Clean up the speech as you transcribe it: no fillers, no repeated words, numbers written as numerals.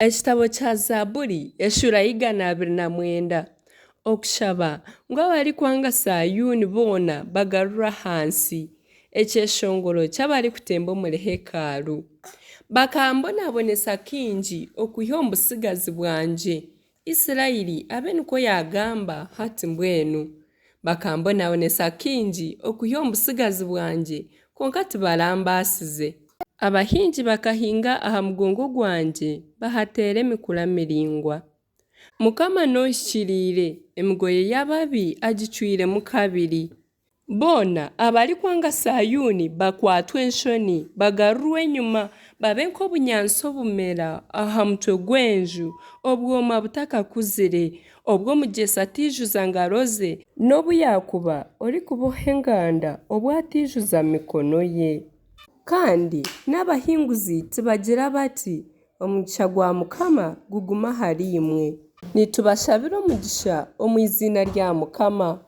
Ekitabo kya Zaaburi eshuura ya 209. Okushaba ngu abarikwanga Saayuuni boona bagarurwe ahansi. Ekyeshongoro ky'abarikutemba omuri hekalu. Bakambonabonesa kaingi okwiha omu butsigazi bwangye, Israeli abe nikwo yaagamba hati mbwenu. Bakambonabonesa kaingi okwiha omu butsigazi bwangye, kwonka tibarambaasize. Abahingi bakahinga aha mugongo gwangye, baahateera emikura miraingwa. Mukama n'ohikiriire, emigoye y'ababi agicwiremu kabiri. Boona abarikwanga Saayuuni bakwatwe enshoni, bagarurwe enyima, babe nk'obunyaatsi obumera aha mutwe gw'enju, obwoma butakakuzire, obu omugyesi ataijuza ngaro ze, nobu yaakuba orikuboha enganda obu ataijuza mikono ye. Kandi n'abahinguzi tibagira bati, Omugisha gwa Mukama gugume ahariimwe. Nitubashabira omugisha omu iziina rya Mukama.